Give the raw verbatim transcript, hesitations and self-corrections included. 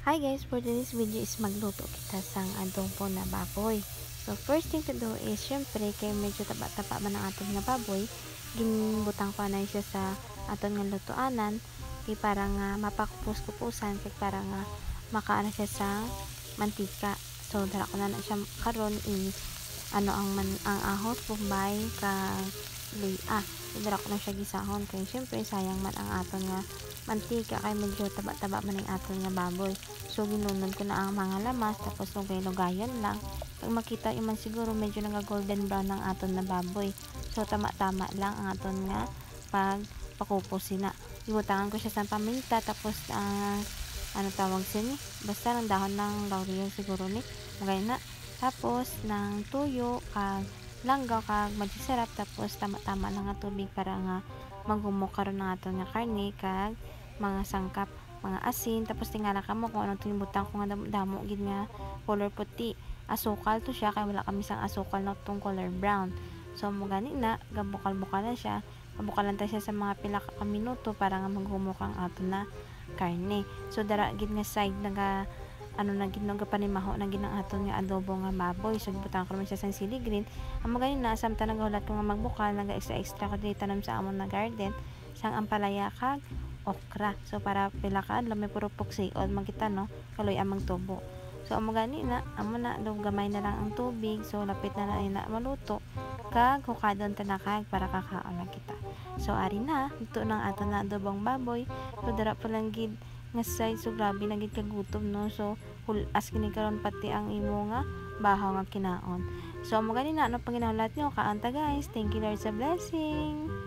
Hi guys, for today's video is magluto kita sang adobo na baboy. So first thing to do is, syempre, kay medyo taba-taba man ang aton nga baboy, ginbutang ko na siya sa aton nga lutuanan, kay para nga mapakupos-kupusan, kay para nga makaano siya sa mantika. So dara ko na na siya karon i ano ang man ang ahos, bombay, kag luya. So dara ko na siya gisahon, kay syempre sayang man ang aton nga mantika, kay medyo taba-taba man ang aton nga baboy. So ginunod ko na ang mga lamas, tapos lugay-lugayan lang. Kag makita nyo man siguro, medyo naga-golden brown ang aton na baboy. So tama-tama lang ang aton nga pagpakupos sina. Gibutangan ko siya sa paminta, tapos ang ano tawag sini, basta ang dahon ng laurel siguro ni, mga na. Tapos ng tuyo kag langgaw kag magic sarap, tapos tama-tama na nga tubig para nga maghumok karon ang aton nga karne kag mga sangkap, mga asin. Tapos tingala kamo kung ano itong ibutang ko nga damo-damo gid nga color puti. Asukal to siya, kay wala kami sang asukal na itong color brown. So amo gani na, gabukal-bukal na siya. Mabukalan ta siya sa mga pila ka minuto para nga maghumok ang aton na karne. So dara gid nga side naga ano na gid, no, gapanimaho na gid ang aton nga adobo nga baboy. So gibutang ko naman siya sang sili green. Amo gani na, samtang nagahulat ko nga magbukal, naga extra extra ko diri tanom sa amon na garden sang ampalaya kag okra. So para pila ka adlaw may puro puksion man kita, no, kaluy-an magtubo. So amo gani na, amo na, daw gamay na lang ang tubig. So lapit na na, na maluto, kag hukadon ta na kag para kakaon na kita. So ari na, ito na ang aton na adobong baboy. So dara pa lang gid nga side, so grabe na gid kagutom, no. So hul-as gini karon pati ang imo nga bahaw nga kinaon. So amo gani na, ano pang ginahulat nyo, kaon ta guys. Thank you Lord sa blessing.